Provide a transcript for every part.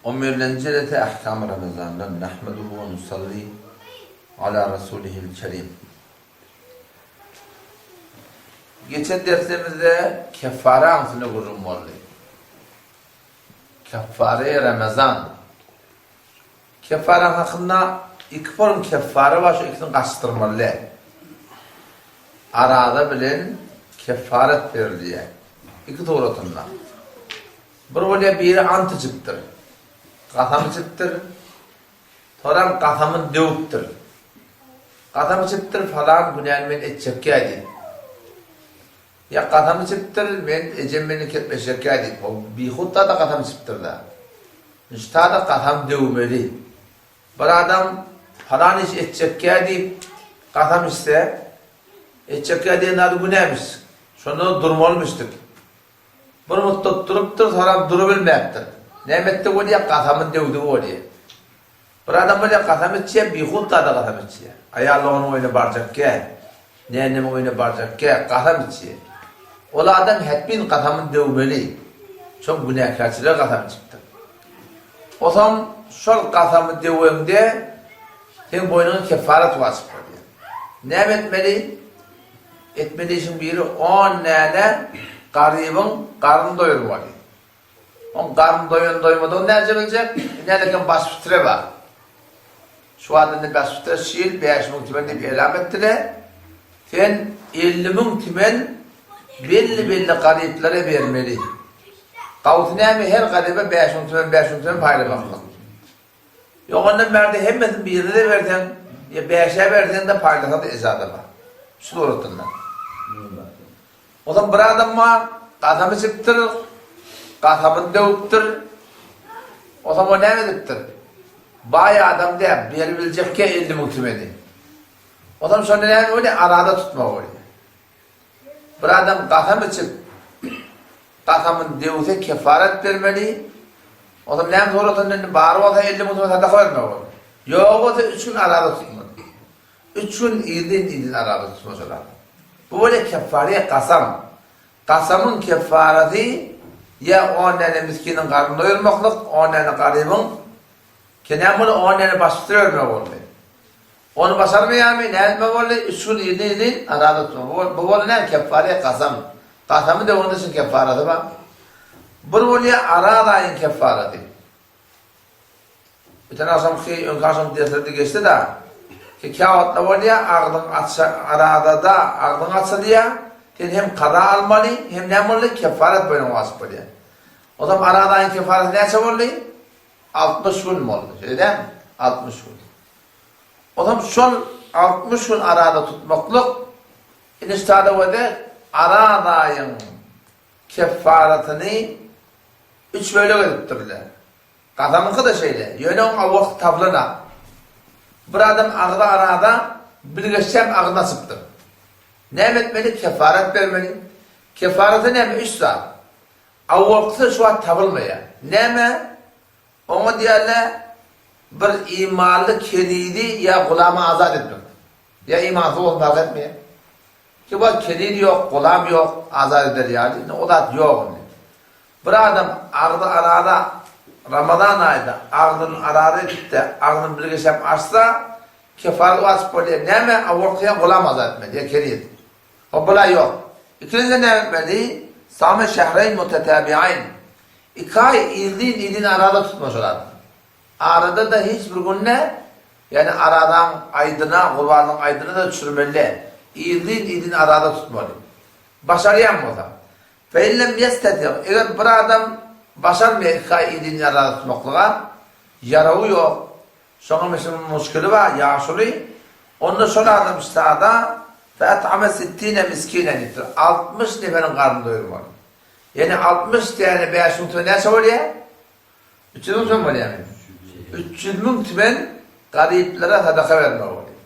On birlenji jelese Ahkam Ramazandan Nahmeduhu we nusalli ala rasulihil kerim. Geçen dersimizde keffara üstünde gürrüň boldy. Keffare Ramazan. Keffara hakynda iki form keffara bar, şu ikisini gaçdyrmaly däl. Araza bilen keffaret berilýär. Iki suratynda. Bir bolýar biri ant içipdir. Kasam içipdir. Soram kasamyny döwüpdir. Kasam içipdir falan günäni men etjekkä diýip. Ýa kasam içipdir men ejem meni ketmeşjekkä diýip. O bihut zada kasam içipdir-dä. Niştada kasam döwmeli. Bir adam falan iş etjekkä diýip kasam içse, etjekkä diýen zady günämiş. Şonda durmalymyşdyk. Bir muddat durupdyr, soram durubilmäpdir. Näme etdi bolýa, gasamyny döwdügi bolýa. Bir adam bolýa, gasam içýä, bihut zada gasam içýä. Aýal doganyň öýüne barjakkä, nänemiň öýüne barjakkä, gasam içýä. Ol adam hetmin gasamyny döwmeli. Şol günäkärçilige gasam içipdir. Osaň şol gasamy döweňde seň boýnuňa kefaret wajyp bolýar. Näme etmeli? Etmeli işiň biri on däne garybyň garnyny doýurmaly. Oň garny doýan doýmadygyny näce biljek? Indi baş pitre bar. Şu wagt indi baş pitre şu ýyl 5000 tümen diýip elam etdiler. Sen 50 müň tümen belli-belli garyplara bermeli. Gawusy näme her garyba 5000 tümen 5000 tümen paýlamaklyk. Ýok ondan bärde hemmesini birine-de berseň, ýa bäşä berseň-de paýlasaň-da ejada bar. Şu suratynda. Onsoň bir adam bar, gasam içipdir, gasamyny döwüpdir. Onsoň o näme edipdir? Baý adam däl, beribiljekkä 50 müň tümeni. Onsoň şonda näme bolýar? Arada tutmagy bolýar. Bir adam kasam içip, kasamyny döwse kefaret bermeli. Onsoň näme sorasyn indi bar bolsa 50 müň sadaka bermeli bolýar. Ýok bolsa 3 gün araza tutmaly. 3 gün irden-irden araza tutmaly şol adam. Bu bolýar kefare kasam. Kasamyň kefaresi ýa 10 däne miskiniň garnyny doýurmaklyk, 10 däne garybyň Kenäm muny 10 däne baş bitir bermeli boldy. Ony başarmaýarmy, näme boldy, üç gün yzly-yzly araza tutma. Bu boldy näme, keffare kasam. Kasamy döwende şuň keffarasy bar. Bir bolýar araz aýyň keffarasy. Öten agşamky, öňki agşamky derslerde geçdi-de, ki käwagtda bolýar, agzyň açsa, arazada agzyň açylýar, sen hem kaza almaly, hem näme boldy, keffaret boýnuňa wajyp bolýar. O zaman araz aýyň keffarasy näçe boldy? 60 gün boldy, şeýle dälmi? 60 gün. Onam şol 60 gün arada tutmaklyk iniştada wede Araz aýyň keffaratyny üç bölek edipdirler. Gasamyňky-da şeýle, ýöne oň awalky tablyna. Bir adam agzy arada bilgeşçäm agzyny açypdyr. Näme etmeli? Keffarat bermeli. Keffaraty näme? Üç zat. Awalkysy şu wagt tabylmaýar. Näme? Oňa diýerler, bir imanly kenizi ýa gulamy azat etmek. Ýa imansyz bolsun parh etmeýär. Ki wagt keniz ýok, gulam ýok, azat eder ýaly, indi o zat ýok indi. Bir adam agzy arada Ramazan aýynda agzyny arada edip-de, agzyny bilgeşläp açsa, kefaret wajyp bolýar. Näme? Awalky ýa gulam azat etmeli, ýa keniz. Hop, bula ýok. Ikinjiden näme etmeli? Same şähreýn mutetabiaýn. Iki aý yzlyn-yzyn araza tutma şol adam. Arada-da hiç bir günde, ýagny arazaň aýdyna, gurbanlygyň aýdyna-da düşürmeli däl. Yzlyn-yzyn araza tutmaly. Başarýan bolsa. Fe in lem ýesteti, eger bir adam başarmaýar iki aý yzlyn araza tutmaklyga, ýarawy ýok, şoňa meşhur muşkili bar, ýaşuly, onda şol adam sada fe et'ame sittine miskinen diýipdir, 60 neferiň garnyny doýurmaly. Ýene 60 däne 5000 tümen näçe bolýar? 300 müň tümen bolýarmy? 300 müň tümen garyplara sadaka bermek bolýar.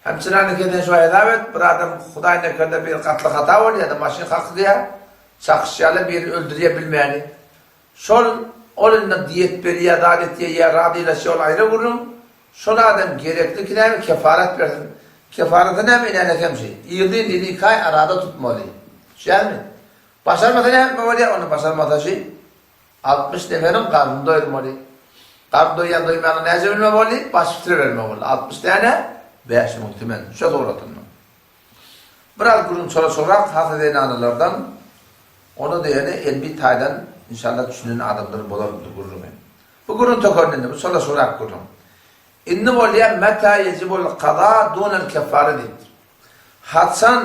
Hem çyrany kesen şu hesap et, bir adam Hudaý nekerde bir gatly hata bolýar, da maşyn kakylýar, çakyşýarlar, birini öldürýär bilmäni. Şol ol indi diýet berýär, zat etýär, ýa razylaşýar, ol aýra gürrüň. Şol adam gerekli ki näme kefaret bersin. Kefareti näme inäne kemşi. Ýyldyn dini iki aý arada tutmaly. Düşýärmi? Başarmasa näme etmeli bolýar? Onda başarmasa şi. 60 neferiň garnyny doýurmaly. Garny doýýan doýmaýanyny näce bilme boldy? Baş pitre berme boldy. 60 däne 5000 tümen. Şo suratynda. Biraz gürrüň çolaşygrak hasa zenanalardan ona diýeni elmi taýdan inşallah düşünen adamlar bolar bu gürrüňe. Bu gürrüň tökerin indi bu çolaşygrak gürrüň. Indi bolýar meta yejibul kaza dunel keffare diýipdir. Haçan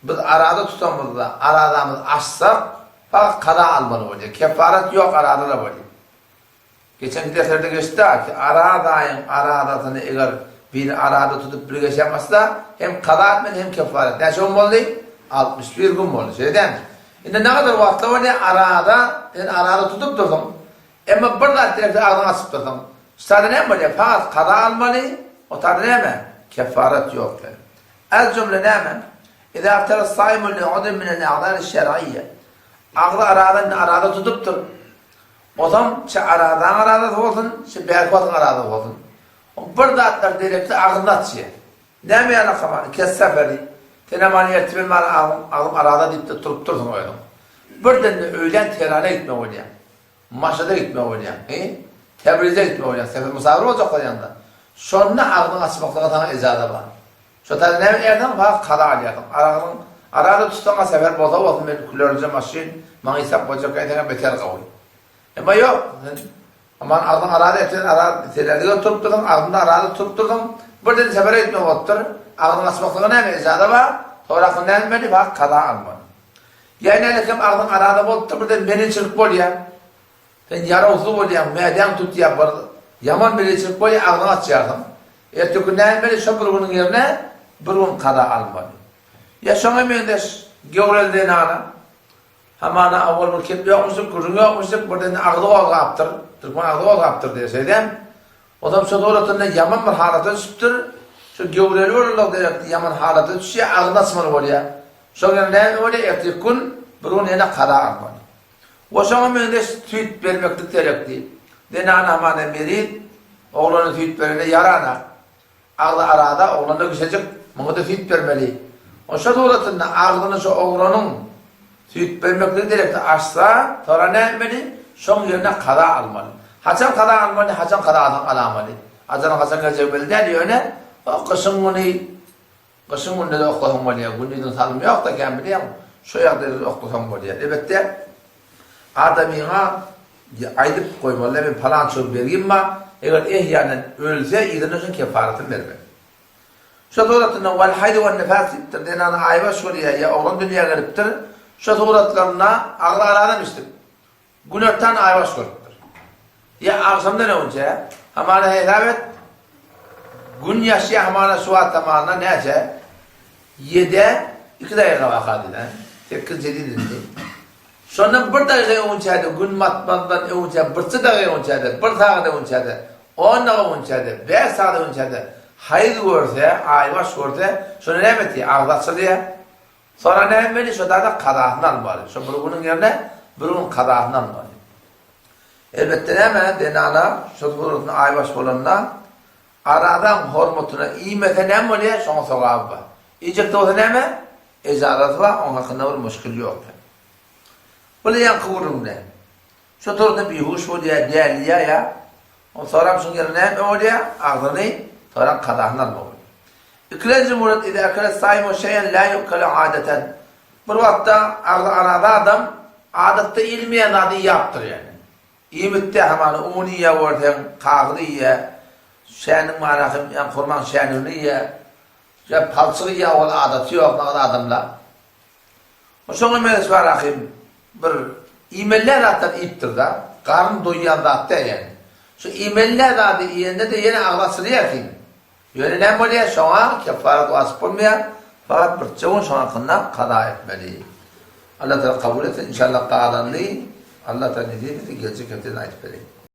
Biz arada tutamyzda, aradamyzy açsak, fakat kaza almaly bolýar. Kefaret ýok arada-da bolýar. Geçenki derslerde geçdi-ä ki, aradaýyň aradasyny eger biri arada tutup bir geçen açsa, hem kaza etmeli, hem kefaret. Näçe gün boldy? 61 gün boldy. Şeýle dälmi? Indi nägadar wagtda bolýar, arada, sen arada tutup dursuň, emma bir zat gerekse agzyňy açyp dursuň. Şu taýda näme bolýar? Fakat kaza almaly, o taýda näme? Kefaret ýok. El jümle näme? Izâ aftara s-sâimu li udrin minel a'zâri şer'iyye. Agzy arada indi arada tutupdyr. Ozam çe aradaň aradasy bolsun, çe bärki wagtyň aradasy bolsun. O bir zatlar derekli agzyny açýar. Näme ýaly many? Kes-seferi. Senem many ertir men many agzym, agzym arada diýip-de turup dursuň özüň. Birden-de öýlän Tehrana gitmek bolýar. Maşada gitmek bolýar. He? Tebrize gitmek bolýar. Sefer mysafir boljak bolýaňda. Şonda agzyňy açmaklyga saňa ejaza bar. Şo taýda näme edýärsiň? Fakt kaza alýarsyň. Aragyň arada tutsaň-a sefer bolsa bolsun men külerje maşyn maňa isap boljak eýseňem beter gowy. Emma ýok, sen aman agzyň arada etsen ara selerlige turup dursuň, agzyňda arada turup dursuň, birden sefere gitmek bolupdyr. Agzyňy açmaklyga näme ejaza bar? Sorakyny näme etmeli? Fakt kaza almaly. Ýa nälekem agzyň arada bolupdyr birden meniçilik bolýar. Sen ýarawsyz bolýaň, mädäň tutýar bir ýaman meniçilik bolýar agzyňy açýarsyň. Erteki gün näme etmeli şo bir günüň ýerine bir gün kaza almaly. Ýa şoňa meňzeş göwreli zenana hamana owal bir kep ýokmuşdyk, gürrüň ýokmuşdyk, birden agzy gozgapdyr, türkmen agzy gozgapdyr diýýär şeýdem. Ozam şo suratynda ýaman bir halata düşüpdir. Şo göwreli bolanlygy derekli ýaman halata düşýär, agzyny açmaly bolýar. Şol ýerde näme bolýar, ertirki gün, bir gün ýene kaza almaly. We şoňa meňzeş süýt bermeklik derekli. Zenan hamana meriz, oglana süýt berende ýarana. Agzy arada, oglanda kiçijik, muňa-da süýt bermeli. O şo suratynda agzyny şo oglanyň süýt bermekligi derekli açsa, soňra näme etmeli? Şoň ýerine kaza almaly. Haçan kaza almaly, haçan kaza alsaň alamaly. Ajalyň haçan geljegi belli däl, ýöne o gyşyň güni, gyşyň günde-de oklasaň bolýar, gündiziň salymy ýok-da kän bilýäň, şo ýagdaýda-da oklasaň bolýar. Elbetde, Adamyňa aýdyp goýmaly, men palança bergim bar, eger ehýanen ölse, yzyndan şoň kefaratyny bermeli. Şo suratynda wal haýz wan nifas diýipdir, zenana aýbaş bolýar ýa oglan dünýä gelipdir, şo suratlarynda agzy aradan içdik. Günortan aýbaş görüpdir. Ýa agşamdan öňçe, hamana hesap et, gün ýaşýar hamana şu wagt zamanda näçe? Ýedä iki daýyga baka diýdi. Sekiz jedid indi. Şondan bir dagyga öňçäde, gün batmazdan öňçä, birçe dagyga öňçäde, bir sagat öňçäde, on dagyga öňçäde, bäş sagat öňçäde haýyz görse, aýbaş görse, şonda näme etýär? Agzy açylýar. Soňra näme etmeli? Şo zada kazasyny almaly. Şo bir günüň ýerine bir gün kazasyny almaly. Elbetde näme, zenana şo suratyna aýbaş bolanda, Arazaň hormatyna iýmese näme bolýar? Şoňa sogaby bar. Iýjek bolsa näme? Ejazasy bar, oň hakynda bir muşkil ýok. Bul ýaňky gürrüňde. Şo turda bihuş bolýar, dälýär ýa. Ol soram şuň ýerine näme bolýar? Agzyny soram kazasyny almaly bolýar. Ikilenji murat iza akala saimu şeýen la yukalu adatan. Bir wagtda agzy araza adam adatda iýilmeýän zady iýapdyr ýagny. Iýmitde hamana un iýýä görseň, kagyz iýýä, şäniň manasy ýa hurmaň şänigini iýýä, ýa palçyk iýýä ol adaty ýok maňa adamla. Şoňa meňzeş bar ahym bir iýmeli däl zatlar iýipdir-da, garyn doýýan zat däl ýagny. Şu iýmeli däl zady iýende-de ýene agzy açylýar kim. Ýöne näme bolýar, şoňa keffaret wajyp bolmaýar, fakat birje gün şoň hakynda kaza etmeli. Allah Tagala kabul etsin, inşallah galanyny Allah Tagala nesip etse geljek hepdeden aýdyp bereýin.